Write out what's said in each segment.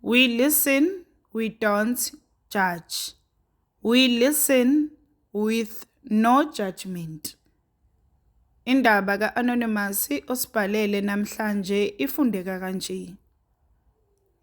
We listen, we don't judge. We listen with no judgment. Indaba ka-Anonymous osibhalele namhlanje ifundeka kanje.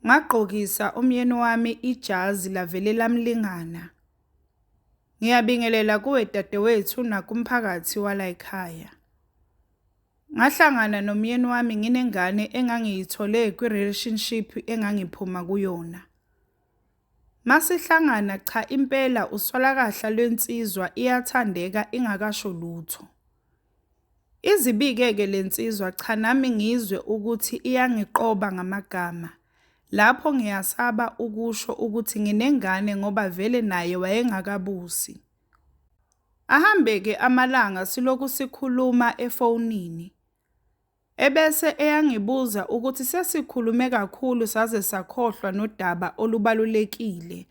Ngagqokisa umyeni wami ijazi lavele lamlingana. Ngiyabingelela kuwe dadewethu nakumphakathi walayikhaya. Ngahlangana nomyeni wami nginengane engangiyithole kwi-relationship engangiphuma kuyona. Masihlangana cha impela uswalakahla lwensizwa iyathandeka ingakasho lutho. Izibike-ke le nsizwa cha nami ngizwe ukuthi iyangiqoba ngamagama. Lapho ngiyasaba ukusho ukuthi nginengane ngoba vele naye wayengakabusi. Ahambe-ke amalanga silokhu sikhuluma efonini. Ebese eyangibuza ukuthi sesikhulume kakhulu saze sakhohlwa nodaba olubalulekile,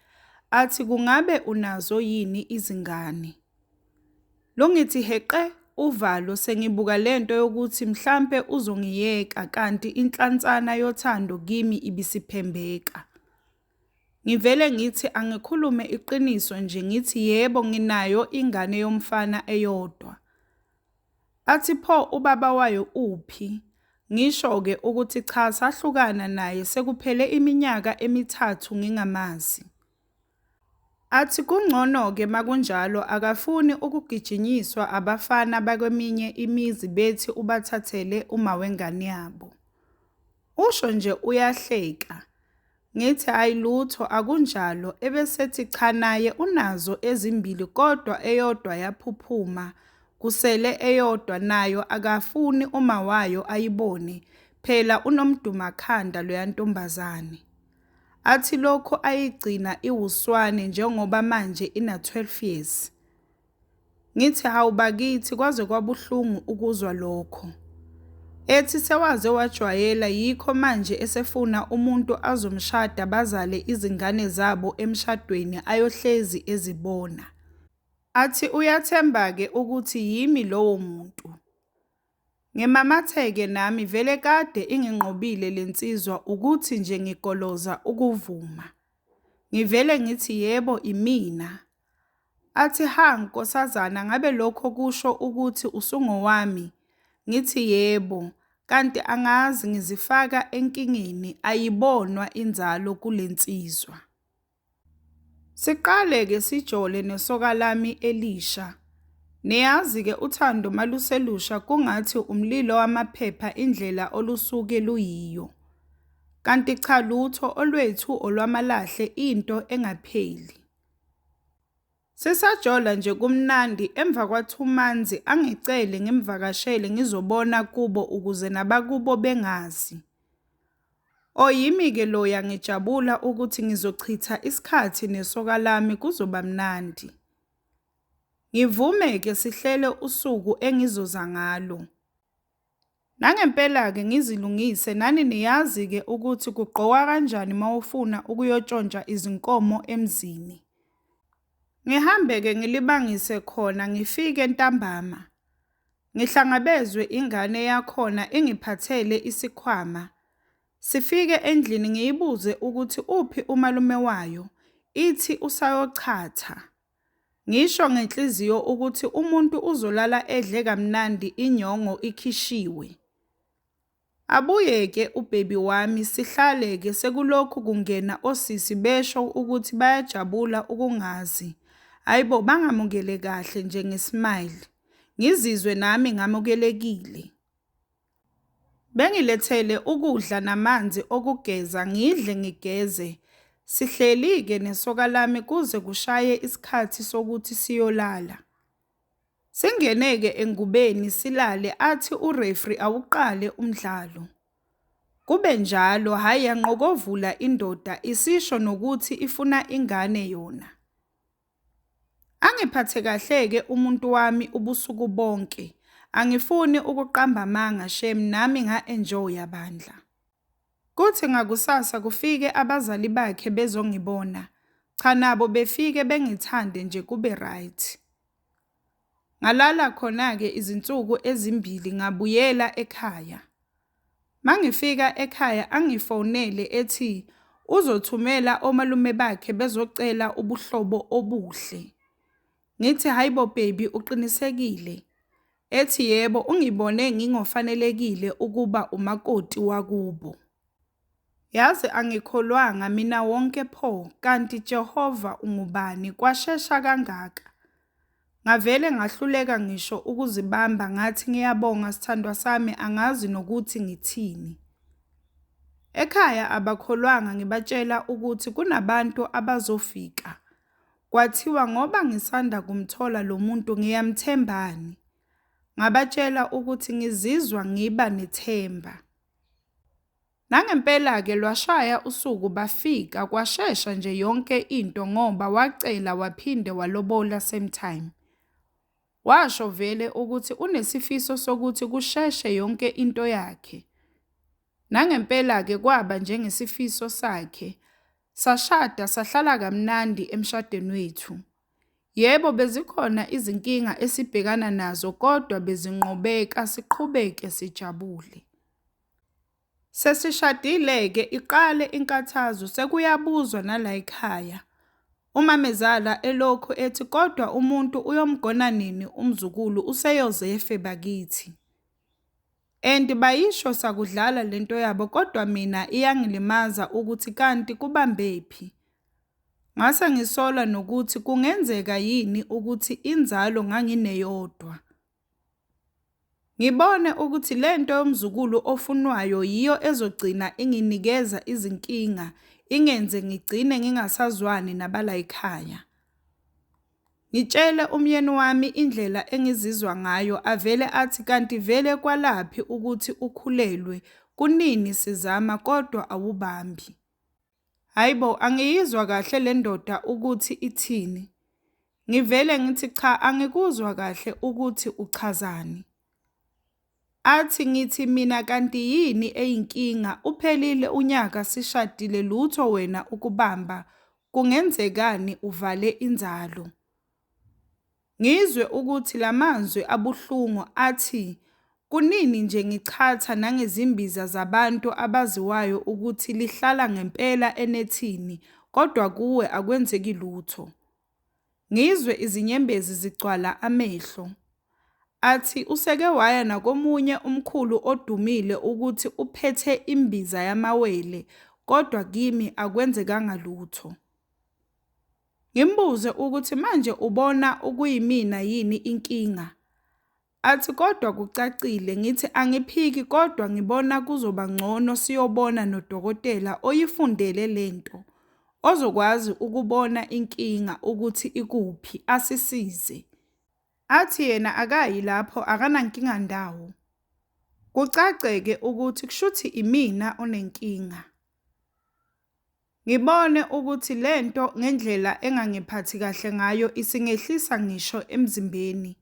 athi kungabe unazo yini izingane. Lungithi heqe uvalo sengibuka lento yokuthi mhlampe uzongiyeka kanti inhlansana yothando kimi ibisiphembeka. Ngivele ngithi angikhulume iqiniso nje ngithi yebo nginayo ingane yomfana eyodwa. Athi pho ubaba wayo uphi? Ngisho-ke ukuthi cha sahlukana naye sekuphele iminyaka emithathu ngingamazi. Athi kungcono-ke makunjalo akafuni ukugijinyiswa abafana bakweminye imizi bethi ubathathele umawengane yabo. Usho nje uyahleka. Ngithi hhayi lutho akunjalo ebesethi cha naye unazo ezimbili kodwa eyodwa yaphuphuma kusele eyodwa nayo akafuni umawayo ayibone phela unomdumakhanda loya ntombazane. Athi lokhu ayigcina iwuswane njengoba manje ina-12 years. Ngithi hawu bakithi kwaze kwabuhlungu ukuzwa lokho. Ethi sewaze wajwayela yikho manje esefuna umuntu azomshada bazale izingane zabo emshadweni ayohlezi ezibona. Athi uyathemba-ke ukuthi yimi lowo muntu. Ngimamatheke nami vele kade inginqobile le nsizwa ukuthi nje ngigoloza ukuvuma. Ngivele ngithi yebo imina. Athi ha nkosazana ngabe lokho kusho ukuthi usungowami? Ngithi yebo, kanti angazi ngizifaka enkingeni ayibonwa inzalo kule nsizwa. Siqale-ke sijole nesoka lami elisha. Niyazi-ke uthando maluselusha kungathi umlilo wamaphepha indlela olusuke luyiyo. Kanti cha lutho olwethu olwamalahle into engapheli. Sisajola nje kumnandi emva kwa-2 months angicele ngimvakashele ngizobona kubo ukuze nabakubo bengazi. O yimi-ke loya ngijabula ukuthi ngizochitha isikhathi nesoka lami kuzoba mnandi. Ngivume-ke sihlele usuku engizoza ngalo. Nangempela-ke ngizilungise nani niyazi-ke ukuthi kugqokwa kanjani mawufuna ukuyotshontsha izinkomo emzini. Ngihambe-ke ngilibangise khona ngifike ntambama. Ngihlangabezwe ingane yakhona ingiphathele isikhwama. Sifike endlini ngiyibuze ukuthi uphi umalume wayo, ithi usayochatha. Ngisho ngenhliziyo ukuthi umuntu uzolala edle kamnandi inyongo ikhishiwe. Abuye-ke ubhebi wami sihlale-ke sekulokhu kungena osisi besho ukuthi bayajabula ukungazi, hhayi bo bangamukele kahle nje nge-smile. Ngizizwe nami ngamukelekile. Bengilethele ukudla namanzi okugeza ngidle ngigeze. Sihleli-ke nesoka lami kuze kushaye isikhathi sokuthi siyolala. Singene-ke engubeni silale athi urefri awuqale umdlalo. Kube njalo hhayi yanqokovula indoda isisho nokuthi ifuna ingane yona. Angiphathe kahle-ke umuntu wami ubusuku bonke, angifuni ukuqamba amanga shame nami nga-enjoya bandla. Kuthi ngakusasa kufike abazali bakhe bezongibona, cha nabo befike bengithande nje kube right. Ngalala khona-ke izinsuku ezimbili ngabuyela ekhaya. Mangifika ekhaya angifonele ethi Uzothumela omalume bakhe bezocela ubuhlobo obuhle. Ngithi hhayi bo baby uqinisekile? Ethi yebo ungibone ngingofanelekile ukuba umakoti wakubo. Yazi angikholwanga mina wonke pho kanti Jehova ungubani kwashesha kangaka. Ngavele ngahluleka ngisho ukuzibamba ngathi ngiyabonga sthandwa sami angazi nokuthi ngithini. Ekhaya abakholwanga ngibatshela ukuthi kunabantu abazofika. Kwathiwa ngoba ngisanda kumthola lo muntu ngiyamthembani. Ngabatshela ukuthi ngizizwa ngiba nethemba. Nangempela-ke lwashaya usuku bafika kwashesha nje yonke into ngoba wacela waphinde walobola same time. Washo vele ukuthi unesifiso sokuthi kusheshe yonke into yakhe. Nangempela-ke kwaba njengesifiso sakhe. Sashada sahlala kamnandi emshadweni wethu. Yebo bezikhona izinkinga esibhekana nazo kodwa bezinqobeka siqhubeke sijabule. Sesishadile-ke iqale inkathazo sekuyabuzwa nalayikhaya. Umamezala elokhu ethi kodwa umuntu uyomgona nini umzukulu useyoze efe bakithi. And bayisho sakudlala lento yabo kodwa mina iyangilimaza ukuthi kanti kubambephi. Ngase ngisola nokuthi kungenzeka yini ukuthi inzalo ngangineyodwa. Ngibone ukuthi lento yomzukulu ofunwayo yiyo ezogcina inginikeza izinkinga, ingenze ngigcine ngingasazwani nabalayikhaya. Ngitshele umyeni wami indlela engizizwa ngayo avele athi kanti vele kwalaphi ukuthi ukhulelwe kunini sizama kodwa awubambi. Hhayi bo, angiyizwa kahle le ndoda ukuthi ithini. Ngivele ngithi cha angikuzwa kahle ukuthi uchazani. Athi ngithi mina kanti yini eyinkinga uphelile unyaka sishadile lutho wena ukubamba kungenzekani uvale inzalo. Ngizwe ukuthi lamazwi abuhlungu athi kunini nje ngichatha nangezimbiza zabantu abaziwayo ukuthi lihlala ngempela enethini kodwa kuwe akwenzeki lutho. Ngizwe izinyembezi zigcwala amehlo. Athi useke waya nakomunye umkhulu odumile ukuthi uphethe imbiza yamawele kodwa kimi akwenzekanga lutho. Ngimbuze ukuthi manje ubona ukuyimina yini inkinga. Athi kodwa kucacile ngithi angiphiki kodwa ngibona kuzoba ngcono siyobona nodokotela oyifundele lento ozokwazi ukubona inkinga ukuthi ikuphi asisize. Athi yena akayi lapho akanankinga ndawo. Kucace-ke ukuthi kushuthi imina onenkinga. Ngibone ukuthi lento ngendlela engangiphathi kahle ngayo isingehlisa ngisho emzimbeni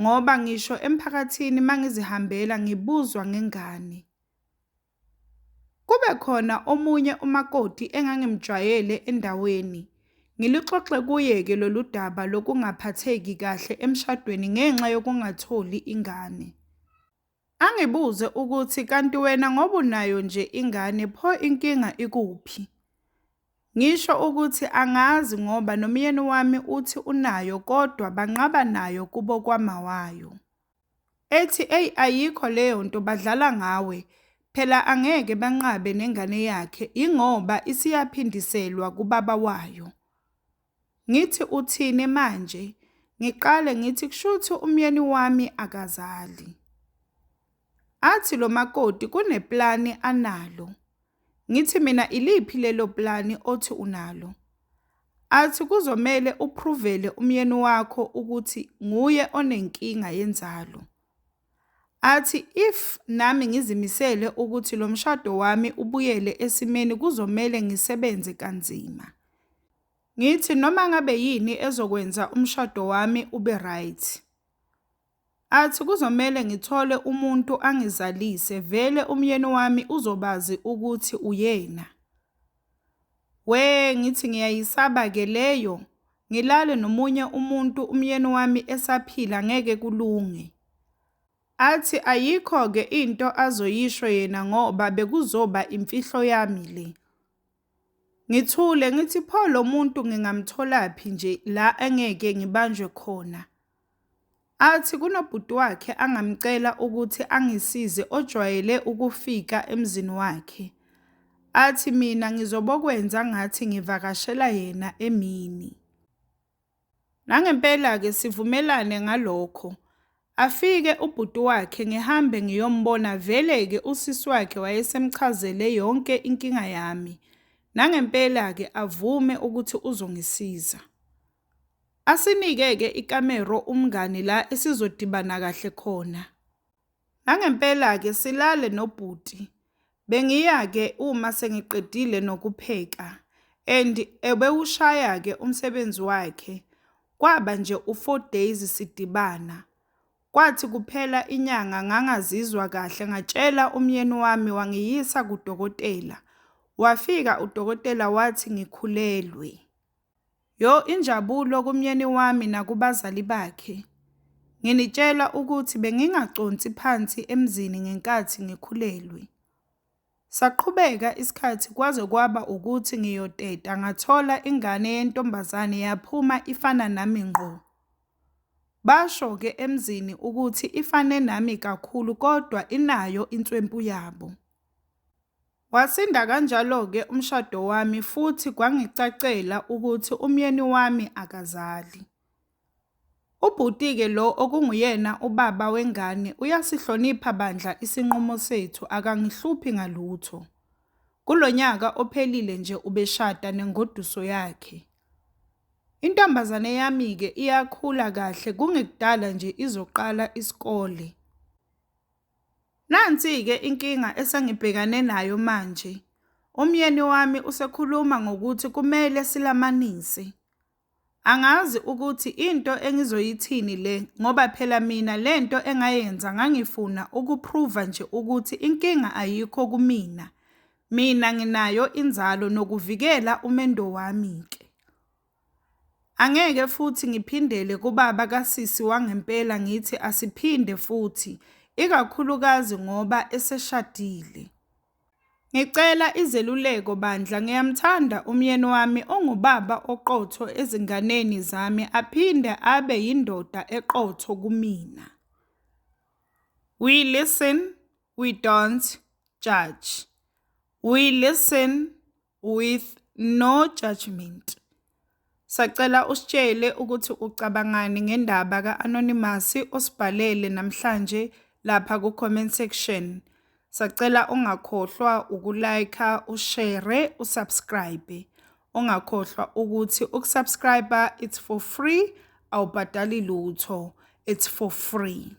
ngoba ngisho emphakathini mangizihambela ngibuzwa ngengane. Kube khona omunye umakoti engangimjwayele endaweni. Ngiluxoxe kuye-ke lolu daba lokungaphatheki kahle emshadweni ngenxa yokungatholi ingane. Angibuze ukuthi kanti wena ngoba unayo nje ingane pho inkinga ikuphi? Ngisho ukuthi angazi ngoba nomyeni wami uthi unayo kodwa banqaba nayo kubo kwamawayo. Ethi eyi ayikho leyo nto badlala ngawe, phela angeke banqabe nengane yakhe ingoba isiyaphindiselwa kubaba wayo. Ngithi uthini manje? Ngiqale ngithi kushuthi umyeni wami akazali. Athi lo makoti kuneplani analo. Ngithi mina iliphi lelo plani othi unalo? Athi kuzomele uphruvele umyeni wakho ukuthi nguye onenkinga yenzalo. Athi if nami ngizimisele ukuthi lo mshado wami ubuyele esimeni kuzomele ngisebenze kanzima. Ngithi noma ngabe yini ezokwenza umshado wami ube right. Athi kuzomele ngithole umuntu angizalise vele umyeni wami uzobazi ukuthi uyena. We ngithi ngiyayisaba-ke leyo, ngilale nomunye umuntu umyeni wami esaphila ngeke kulunge. Athi ayikho-ke into azoyisho yena ngoba bekuzoba imfihlo yami le. Ngithule ngithi pho lo muntu ngingamtholaphi nje la engeke ngibanjwe khona. Athi kunobhuti wakhe angamcela ukuthi angisize ojwayele ukufika emzini wakhe. Athi mina ngizobokwenza ngathi ngivakashela yena emini. Nangempela-ke sivumelane ngalokho. Afike ubhuti wakhe ngihambe ngiyombona vele-ke usisi wakhe wayesemchazele yonke inkinga yami. Nangempela-ke avume ukuthi uzongisiza. Asinike-ke ikamero umngani la esizodibana kahle khona. Nangempela-ke silale nobhuti. Bengiya-ke uma sengiqedile nokupheka and ebewushaya-ke umsebenzi wakhe. Kwaba nje u-4 days sidibana. Kwathi kuphela inyanga ngangazizwa kahle ngatshela umyeni wami wangiyisa kudokotela. Wafika udokotela wathi ngikhulelwe. Yo injabulo kumyeni wami nakubazali bakhe. Nginitshela ukuthi bengingaconsi phansi emzini ngenkathi ngikhulelwe. Saqhubeka isikhathi kwaze kwaba ukuthi ngiyoteta ngathola ingane yentombazane yaphuma ifana nami ngqo. Basho-ke emzini ukuthi ifane nami kakhulu kodwa inayo inswempu yabo. Wasinda kanjalo-ke umshado wami futhi kwangicacela ukuthi umyeni wami akazali. Ubhuti-ke lo okunguyena ubaba wengane uyasihlonipha bandla isinqumo sethu akangihluphi ngalutho. Kulo nyaka ophelile nje ubeshada nengoduso yakhe. Intombazane yami-ke iyakhula kahle kungekudala nje izoqala isikole. Nansi-ke inkinga esengibhekane nayo manje. Umyeni wami usekhuluma ngokuthi kumele silamanise. Angazi ukuthi into engizoyithini le ngoba phela mina lento engayenza ngangifuna ukuphruva nje ukuthi inkinga ayikho kumina. Mina nginayo inzalo nokuvikela umendo wami-ke. Angeke futhi ngiphindele kubaba kasisi wangempela ngithi asiphinde futhi, ikakhulukazi ngoba eseshadile. Ngicela izeluleko bandla ngiyamthanda umyeni wami ungubaba oqotho ezinganeni zami aphinde abe yindoda eqotho kumina. We listen, we don't judge. We listen with no judgment. Sacela usitshele ukuthi ucabangani ngendaba ka-Anonymous osibhalele namhlanje lapha ku-comment section. Sacela ungakhohlwa uku-like, ushare, usubscribe. Ungakhohlwa ukuthi ukusubscribe it's for free, awubhadali lutho. It's for free.